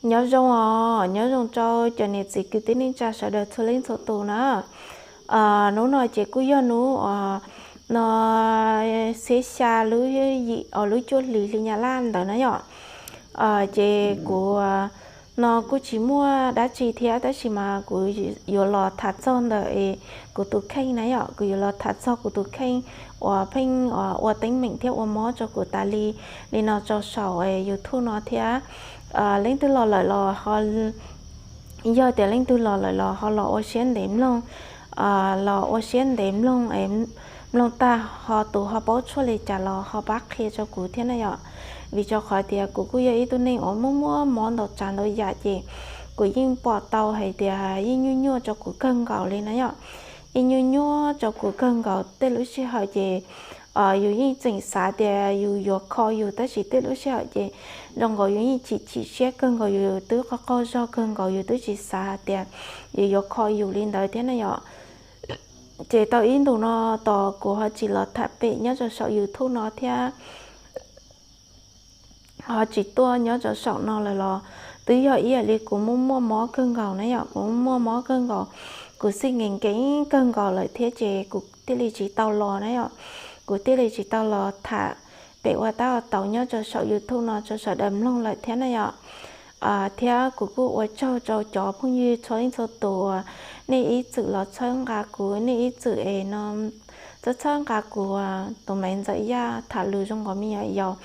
Nyob zoo os, nyob zoo rau cov niam txiv kwv tij neej tsa sawv daws txhua leej txhua tus na. Hnub no ces kuj yog hnub no xiab xya lub yim, lub cuaj hlis hli nyab laj ntawd na yom. Ces kuv no kuj tsis muaj dab tsi thiab, tab sis mas kuv yuav los tham txog ntawm es kuv tus kheej na yom, kuv yuav los tham txog kuv tus kheej uas pheej ua teeb meem thiab ua mob rau kuv tas li, li no rau saum YouTube no thiab. Leej twg los lawm los ho, yog tias leej twg los lawm los ho los ua siab ntev mloog, los ua siab ntev mloog, mloog tag ho tus ho paub tshuaj li cas los ho pab qhia rau kuv thiab na yom. Vim rau qhov tias kuv kuj yog ib tug neeg uas muaj muaj mob ntau tsav ntau yam ces kuv yeej pom tau hais tias yeej nyuaj nyuaj rau kuv kawg nkaus li na yom. Yeej nyuaj nyuaj rau kuv kawg nkaus, tej lub sij hawm ces yus yeej tseem xav tias yus yuav kho yus, tab sis tej lub sij hawm ces zoo nkaus yus yeej chim chim siab kawg nkaus, yus twb qaug qaug zog kawg nkaus, yus twb tsis xav hais tias yus yuav kho yus li ntawd thiab na yom. Ces tau ib ntus no tos kuv ho tsis los tham pem nyob rau saum YouTube no thiab, ho tsis tuaj nyob rau saum no lawm los twb yog ib yam li kuv muaj muaj mob kawg nkaus na yom, kuv muaj mob kawg nkaus, kuv xij nkees nkees kawg nkaus lawm thiab ces kuv thiaj li tsis tau los na yom. Kuv thiaj li tsis tau los tham pem ua tab ua tau nyob rau saum YouTube no rau sawv daws mloog lawm thiab na yom. Thiab kuv kuj ua tsaug rau cov phooj ywg txhua leej txhua tus uas nej ib txwm los txhawb nqa kuv, nej ib txwm es no txhawb txhawb nqa kuv tus Maiv Ntxawm Yaj tham lus zoo nkaus me nyuam yaus,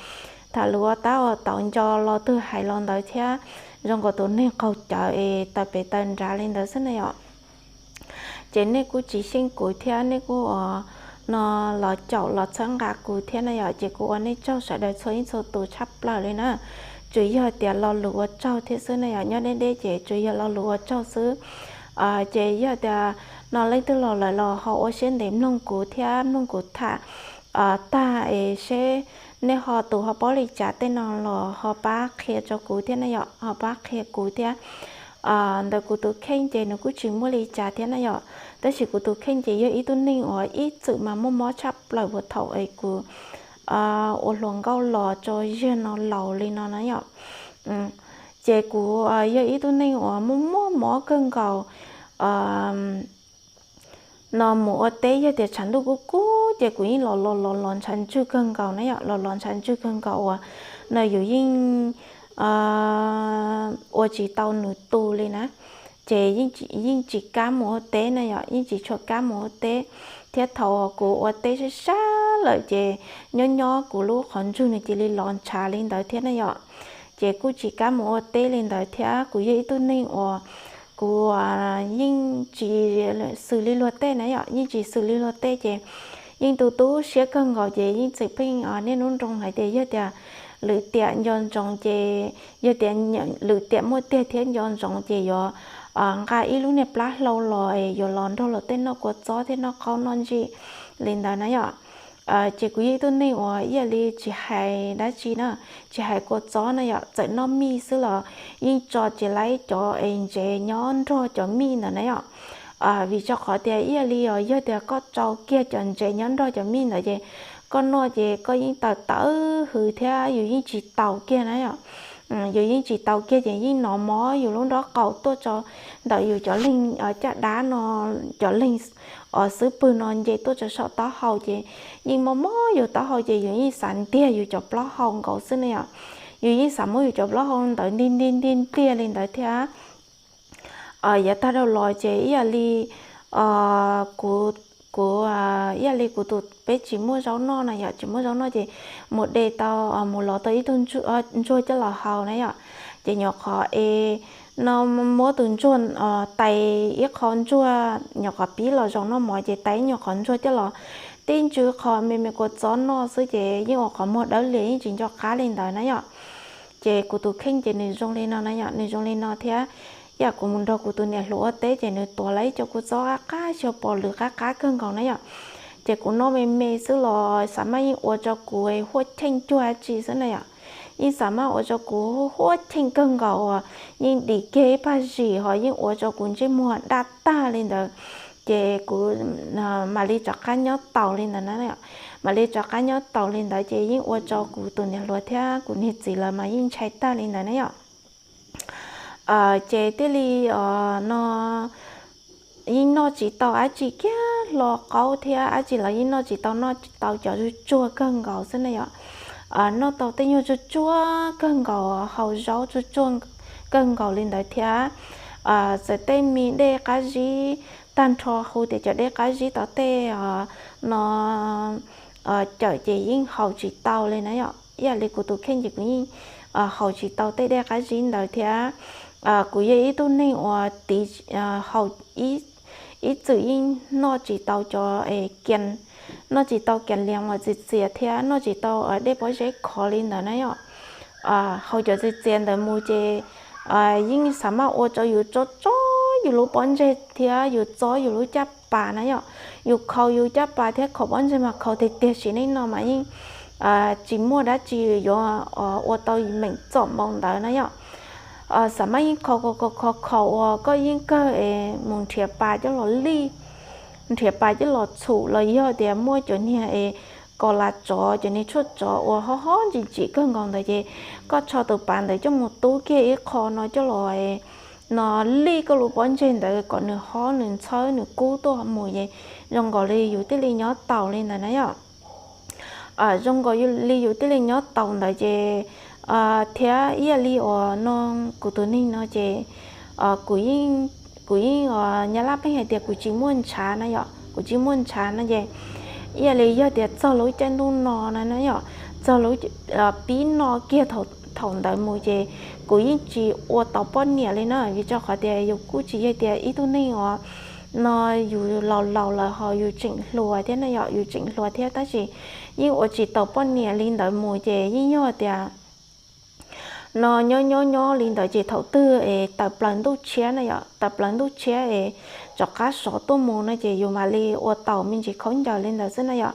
tham lus ua tab ua tau nco lo twg hais lo ntawd thiab, zoo nkaus tus neeg qaug cawv es taw pem taw nrad li ntawd xwb na yom. Ces nej kuj tsis xyeej kuv thiab nej kuj no los caum los txhawb nqa kuv thiab na yom, ces kuv ua nej tsaug sawv daws txhua leej txhua tus tshaj plaws li na. Tsuas yog tias lo lus ua tsaug thiab xwb na yom, nyob deb deb ces tsuas yog lo lus ua tsaug xwb. Ces yog tias no leej twg los lawm los ho ua siab ntev mloog kuv thiab mloog kuv tham tag es seb nej ho tus ho paub li cas tej no los ho pab qhia rau kuv thiab na yom, ho pab qhia kuv thiab. Ntawm kuv tus kheej ces nws kuj tsis muaj li cas thiab na yom, tab sis kuv tus kheej ces yog ib tug neeg uas ib txwm mas muaj mob tshaj plaws puag thaum es kuv ua hluas nkauj los tso ziag no laus li no na yom. Ces kuv yog ib tug neeg uas muaj muaj mob kawg nkaus. No mus ua teb yog tias tshav ntuj kub kub ces kuv yeej los los los los ntshav ntswg kawg nkaus na yom, los los ntshav ntswg kawg nkaus uas no yus yeej ua tsis tau nws tu li na. Ces yeej tsis kam mus ua teb na yom, yeej tsis tshua kam mus ua teb. Thiab thaum kuv ua teb sab sab lawm ces nyob nyob kuv lub qhov ntswg nws cia li los ntshav li ntawd thiab na yom. Ces kuj tsis kam mus ua teb li ntawd thiab kuv yog ib tug neeg uas kuv yeej tsis xws li luag tej na yom, yeej tsis xws li luag tej ces yeej tu tu siab kawg nkaus ces yeej txawm pheej niaj hnub nroo hais tias yog tias lwm tiam nco ntsoov ces, yog tias lwm tiam muaj tiag thiab nco ntsoov ces yuav nqa ib lub niag plab hlau los yuav los nrog luag tej noj kua txob thiab noj qaub noj ntsej li ntawd na yom. Ces kuv yog ib tug neeg uas ib yam li tsis hais dab tsi na, tsis hais kua txob na yom, txawm noj mij xwb los yeej tso tsis laib cov es ntsev nyob nrog cov mij ntawd na yom. Vim rau qhov tias ib yam li os, yog tias koj tso kiag cov ntsev nyob nrog cov mij ntawd ces koj noj ces koj yeej tawv tawv hws thiab yus yeej tsis taus kiag na yom. Yus yeej tsis taus kiag ces yeej hnov mob yus lub nrob qaum tuaj rau ntawm yus cov leeg caj dab no, cov leeg os xub pwg no nce tuaj rau saum taub hau ces yeej mob mob yus taub hau ces yus yeej xav ntiag yus cov plaub hau nkaus xwb ne yom. Yus yeej xav muab yus cov plaub hau ntawd ntiag ntiag ntiag ntiag li ntawd thiab. Yav tag dhau los ces ib yam li kuv, kuv, ib yam li kuv tus peb tsis muaj zaub noj na yom, tsis muaj zaub noj ces mus de tau, mus lov tau ib tug ntsuag coj los haus na yom. Ces nyuam qhuav es no muab tus ntsuag tais ib qho ntsuag nyuam qhuav pib los zaum noj mov ces tais ib nyuag qhov ntsuag coj los tib ntsws qho me me kua txob noj xwb ces yeej ua qhov muag dawb lias yeej tsis nco qab li ntawd na yom. Ces kuv tus kheej ces nws zoo li no na yom, nws zoo li no thiab. Yam kuv mus nrog kuv tus niam hluas ua teb ces nws tuav lawm ib co kua txob qab qab xyov pom lwm qab qab kawg nkaus na yom. Ces kuv noj me me xwb los xav mas yeej ua rau kuv huaj cheej cuag dab tsi xwb na yom. Yeej xav mas ua rau kuv huaj cheej kawg nkaus uas yeej dim kiag ib pag zim ho yeej ua rau kuv ntsej muag daj tag li ntawd. Ces kuv mam li rov qab nyob taus li ntawd na, mam li rov qab nyob taus li ntawd ces yeej ua rau kuv tus niam hluas thiab kuv niag txiv lawv mas yeej ntshai tag li ntawd na yom. Ces thiaj li no yeej noj tsis tau dab tsi kiag, hlo qaub thiab dab tsi los yeej noj tsis tau, noj tau cov tsuag tsuag kawg nkaus xwb na yom. Noj tau tej nyuag tsuag tsuag kawg nkaus, haus zaub tsuag tsuag kawg nkaus li ntawd thiab. Txawm tej me dej qab zib tag nrho hu tias cov dej qab zib tau tej no cawm ces yeej haus tsis tau li na yom. Ib yam li kuv tus kheej ces kuv yeej haus tsis tau tej dej qab zib ntawd thiab. Kuv yog ib tug neeg uas tiv, haus ib txwm yeej noj tsis tau cov, noj tsis tau kias lias uas txias txias thiab noj tsis tau dej pob zeb khov li ntawd na yom. Haus cov txias txias ntawd mus ces yeej xav maj ua rau yus tso tso yus lub pob ntseg thiab yus txob yus lub caj pas na yom. Yus khaus yus caj pas thiab khaus pob ntseg mas khaus tiag tiag, sim neej no mas yeej tsis muaj dab tsi yuav ua tau meem txom npaum ntawd na yom. Xav maj yeej khaus khaus khaus khaus uas koj yeej kawg es mus nrhiav pas coj los lij, nrhiav pas coj los txhum los yog tias muaj cov niag es kos las tsov, cov niag tshuaj tsov uas hob hob ntsim ntsim kawg nkaus ntawd ces koj rho tus pas ntawd coj mus tub kiag ib qho no coj los no lij koj lub pob ntseg ntawd kom nws hob nws ntxhawb nws kub tuaj mus ces zoo nkaus li yus thiaj li nyob taus li ntawd na yom. Zoo nkaus li yus thiaj li nyob taus ntawd ces thiab ib yam li uas no kuv tus neeg no ces kuv yeej, nyab laj pheej hais tias kuv tsis muaj ntshav na yom, kuv tsis muaj ntshav no ces ib yam li yog tias txog lub caij ntuj no na yom, txog lub pib no kiag thaum ntawd mus ces kuv yeej tsis ua tau poj niam li na, vim rau qhov tias yus kuj tsis yog tias ib tug neeg uas no yus laus laus lawm ho yus tseem hluas thiab na yom, yus tseem hluas thiab tab sis yeej ua tsis tau poj niam li ntawd mus ces yeej yog tias no nyob nyob nyob li ntawd ces thaum twg es tawm plaws ntuj tshiab na yom, tawm plaws ntuj tshiab es rov qab sov tuaj mus no ces yus mam li ua taus me ntsis khaub ncaws li ntawd xwb na yom.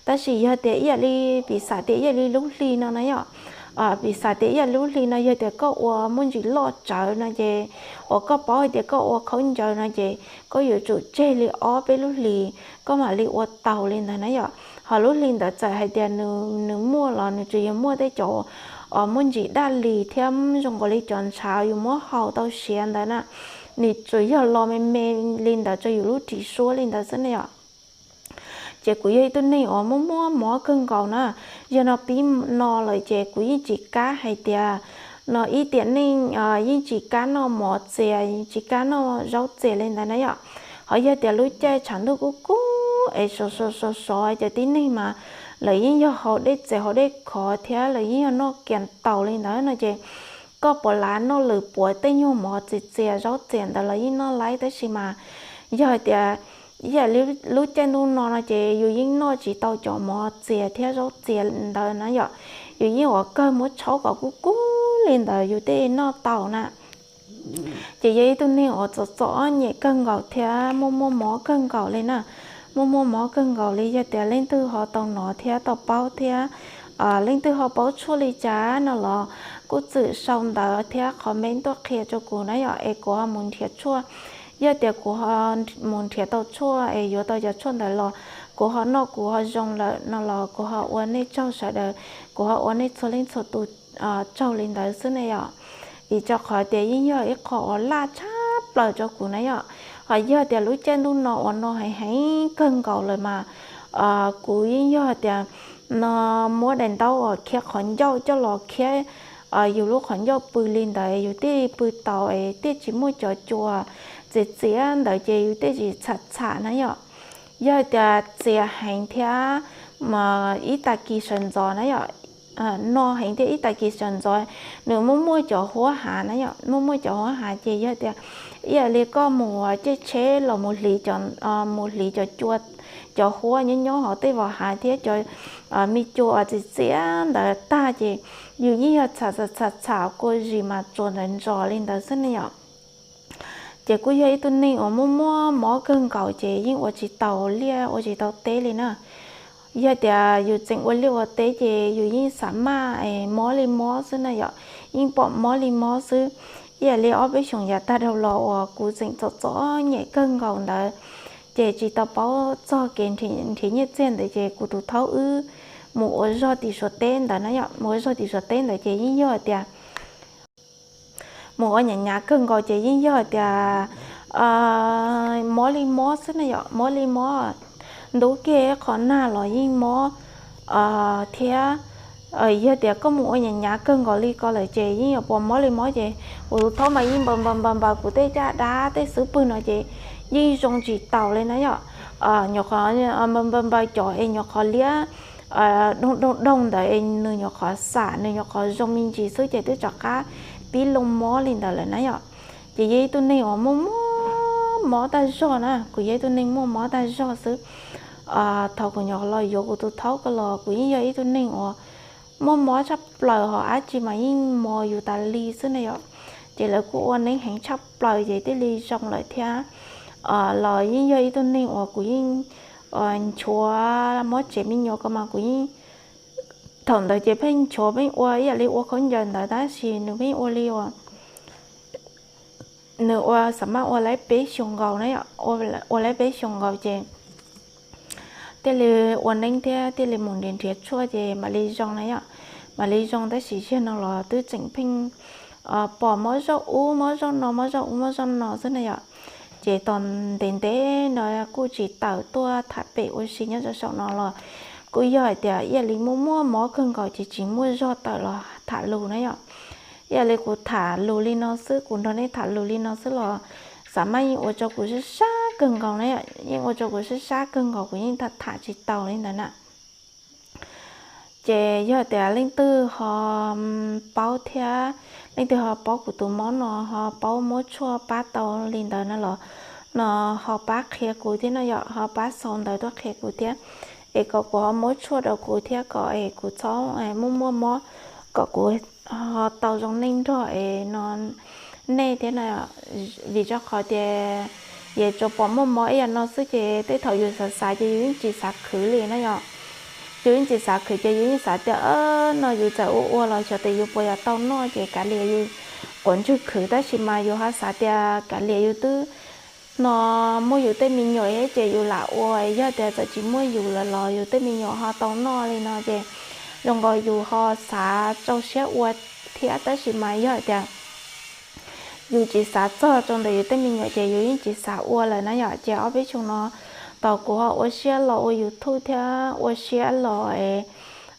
Tab sis yog tias ib yam li piv xam tias ib yam li lub hli no na yom, piv xam tias ib yam li lub hli no yog tias koj ua muaj ntsis loj tsawv no ces uas koj paub hais tias koj ua khaub ncaws no ces koj yuav tsum tseg li ob peb lub hlis koj mam li ua taus li ntawd na yom. Ho lub hli ntawd txawm hais tias nws muaj los nws tsuas yog muaj tej cov uas muaj ntsis daj li thiab zoo nkaus li cov ntshav yus muab haus tau siav ntawd na, nws tsuas yog los me me li ntawd rau yus lub ris suab li ntawd xwb na yom. Ces kuv yog ib tug neeg uas muaj muaj mob kawg nkaus na, yog no pib no lawm ces kuv yeej tsis kam hais tias no ib tiam neej yeej tsis kam noj mov txias, tsis kam noj zaub txias li ntawd na yom. Ho yog tias lub caij tshav ntuj kub kub es sov sov sov sov cov tib neeg mas lawv yeej yog haus dej txias haus dej khov thiab lawv yeej yog noj kias taus li ntawd no ces koj puas lav noj lwm puav tej nyuag mov txias txias zaub txias ntawd los yeej noj laib tab sis mas yog hais tias ib yam li lub caij ntuj no no ces yus yeej noj tsis tau cov mov txias thiab zaub txias ntawd na yom. Yus yeej ua kawg muab tshaub kom kub kub li ntawd yus thiaj noj tau na. Ces yog ib tug neeg uas txom txom nyem kawg nkaus thiab muaj muaj mob kawg nkaus li na, muaj muaj mob kawg nkaus li. Yog tias leej twg ho tau hnov thiab tau paub thiab leej twg ho paub tshuaj li cas no los kuj txwm sau ntawv thiab comment tuaj qhia rau kuv na yom, es kuv ho mus nrhiav tshuaj. Yog tias kuv ho mus nrhiav tau tshuaj es yuav tau cov tshuaj ntawd los kuv ho noj kuv ho zoo lawm no los kuv ho ua nej tsaug sawv daws, kuv ho ua nej txhua leej txhua tus tsaug li ntawd xwb na yom. Vim rau qhov tias yeej yog ib qho uas laj tshaj plaws rau kuv na yom. Ho yog tias lub caij ntuj no uas no heev heev kawg nkaus lawm mas kuv yeej yog tias no muab daim ntaub uas khiab qhov ncauj coj los khiab yus lub qhov ncauj pw li ntawd yus thiaj li pw tau es thiaj tsis muaj cov cua txias txias ntawd ces yus thiaj tsis txham txham na yom. Yog tias txias heev thiab ib tag kis sawv ntxov na yom, no heev thiab ib tag kis sawv ntxov nws muaj muaj cov huab hav na yom, muaj muaj cov huab hav ces yog tias ib yam li koj mus caij tsheb los mus hliv, mus hliv cov cua, cov huab nyob nyob hauv tej vos hav thiab cov me cua txias txias ntawd tag ces yus yeej yog txham txham txham kua zis mas tsuas ntawd ntsos li ntawd xwb ne yom. Ces kuj yog ib tug neeg uas muaj muaj mob kawg nkaus ces yeej ua tsis tau liaj ua tsis tau teb li na. Yog tias yus tseem ua liaj ua teb ces yus yeej xav maj mob li mob xwb na yom, yeej pom mob li mob xwb. Ib yam li ob peb xyoos yav tag dhau los uas kuv tseem txom txom nyem kawg nkaus ntawd, ces tsis tau paub txog kev nrhiav nyiaj txiag ntawd ces kuv tus thaub wb mus ua zog tim Suav teb ntawd na yom, mus ua zog tim Suav teb ntawd ces yeej yog tias mus ua nyav nyav kawg nkaus ces yeej yog tias mob li mob xwb na yom, mob li mob. Ntub kiag qhov nag los yeej mob thiab. Yog tias koj mus ua nyav nyav kawg nkaus li ko lawm ces yeej yuav pom mob li mob ces kuv tus thaub mas yeej npaws npaws npaws npaws kuv tej caj dab tej xub pwg no ces yeej zoo tsis taus li na yom. Nyuam qhuav npaws npaws npaws cov es nyuam qhuav liab doog doog doog ntawd es nws nyuam qhuav xam, nws nyuam qhuav zoo me ntsis xwb ces twb rov qab pib loo mob li ntawd lawm na yom. Ces yog ib tug neeg uas muaj muaj mob tag zog na, kuv yog ib tug neeg muaj mob tag zog xwb. Thaum kuv nyuam qhuav los yuav kuv tus thaub ko los kuv yeej yog ib tug neeg uas muaj mob tshaj plaws, ho dab tsi mas yeej mos yus tas li xwb na yom. Ces lawv kuj ua neeb heev tshaj plaws ces thiaj li zoo lawm thiab. Los yeej yog ib tug neeg uas kuv yeej nchuav mob tsev me nyuam ko mas kuv yeej, thaum ntawd ces pheej nchuav pheej ua ib yam li ua khaub ncaws ntawd tab sis nws pheej ua li uas nws ua xam maj ua laib peb xyoos nkaus na, ua laib peb xyoos nkaus ces thiaj li ua neeb thiab thiaj li mus nrhiav nrhiav tshuaj ces mam li zoo na yom. Mam li zoo tab sis ziag no los twb tseem pheej pom mob zaub ub mob zaub no mob zaub ub mob zaub no xwb na yom. Ces tos ntev ntev no kuj tsis tawm tuaj tham pem ua si nyob rau saum no los kuj yog hais tias ib yam li muaj muaj mob kawg nkaus ces tsis muaj zog tawm los tham lus na yom. Ib yam li kuv tham lus li no xwb, kuv nrog nej tham lus li no xwb los xam maj yeej ua rau kuv sab sab kawg nkaus na yom, yeej ua rau kuv sab sab kawg nkaus, kuv yeej tham tham tsis taus li ntawd na. Ces yog tias leej twg ho paub thiab, leej twg ho paub kuv tus mob no ho paub muab tshuaj pab tau li ntawd na los no ho pab qhia kuv thiab no yom, ho pab sau ntawv tuaj qhia kuv thiab, es kom kuv ho muab tshuaj rau kuv thiab kom es kuv txhob muaj muaj mob, kom kuv ho tau zoo neej nrog es no nej thiab no. Vim rau qhov tias yus tsuas pom muaj mob ib yam no xwb ces tej thaum yus xav xav ces yus yeej tsis xav khwv li na yom. Yus yeej tsis xav khwv ces yus yeej xav tias no yus txawm ua ua los xyov tias yus puas yuav tau noj ces kav liam yus quav ntswg khwv, tab sis mas yus ho xav tias kav liam yus twb no muaj yus tej me nyuam thiab ces yus lam ua, yog tias txawm tsis muaj yus lawm los yus tej me nyuam ho tau noj li no ces zoo nkaus yus ho xav rau siab ua thiab, tab sis mas yog tias yus tsis xav txog rau ntawm yus tej me nyuam ces yus yeej tsis xav ua lawm na yom. Ces ob peb xyoos no tau kuv ho ua siab los ua YouTube thiab ua siab los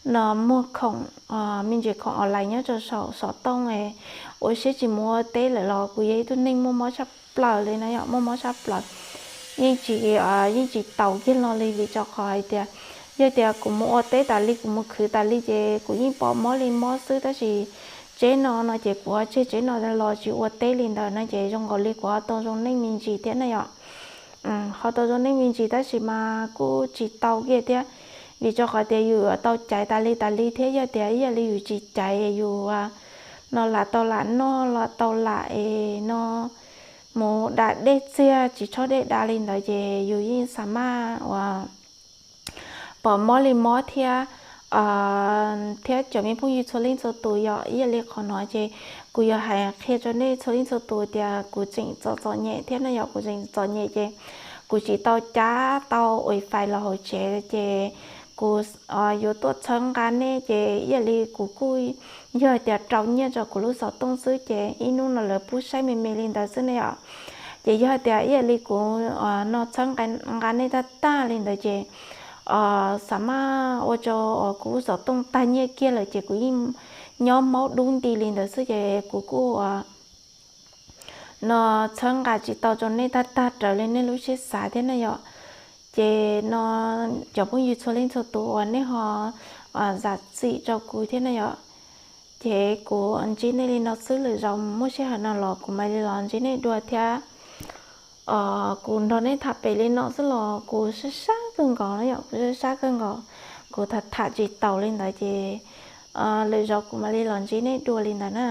no muag khoom, me ntsis khoom online nyob rau saum xov tooj, ua siab tsis mus ua teb lawm los kuv yog ib tug neeg muaj mob tshaj plaws li na yom, muaj mob tshaj plaws. Yeej tsis, yeej tsis taus kiag los li vim rau qhov hais tias yog tias kuv mus ua teb tas li kuv mus khwv tas li ces kuv yeej pom mob li mob xwb, tab sis tsheb no no ces kuv ho tseg tsheb no los tsis ua teb li ntawd no ces zoo nkaus li kuv ho tau zoo neej me ntsis thiab na yom. Ho tau zoo neej me ntsis tab sis mas kuj tsis tau kiag thiab, vim rau qhov tias yus yuav tau caiv tas li tas li thiab, yog tias ib yam li yus tsis caiv yus no lam tau lam noj los tau lam es no mus da dej txiag tsis tshob dej da li ntawd ces yus yeej xav maj uas pom mob li mob thiab. Thiab cov me phooj ywg txhua leej txhua tus yom, ib yam li qhov no ces kuv yuav hais qhia rau nej txhua leej txhua tus tias kuv tseem txom txom nyem thiab na yom, kuv tseem txom nyem ces kuv tsis tau cab tau wifi los hauv tsev ces kuv yuav tuaj txhawb nqa nej ces ib yam li kuv kuj yog tias rau nyiaj rau kuv lub xov tooj xwb ces ib hnub no lawv pub saib me me li ntawd xwb ne yom. Ces yog tias ib yam li kuv no txhawb nqa nej tag tag li ntawd ces xav maj ua rau kuv lub xov tooj tag nyiaj kiag lawm ces kuv yeej nyob maub dub nti li ntawd xwb ces kuv kuj no txhawb nqa tsis tau rau nej tag tag raws li nej lub siab xav thiab na yom. Ces no cov phooj ywg txhua leej txhua tus uas nej ho zam txim rau kuv thiab na yom. Ces kuv ntsib nej li no xwb, lwm zaus muaj sij hawm no los kuv mam li los ntsib nej dua thiab. Kuv nrog nej tham pem li no xwb los kuv sab sab kawg nkaus na yom, kuv sab sab kawg nkaus, kuv tham tham tsis taus li ntawd ces lwm zaus kuv mam li los ntsib nej dua li ntawd na.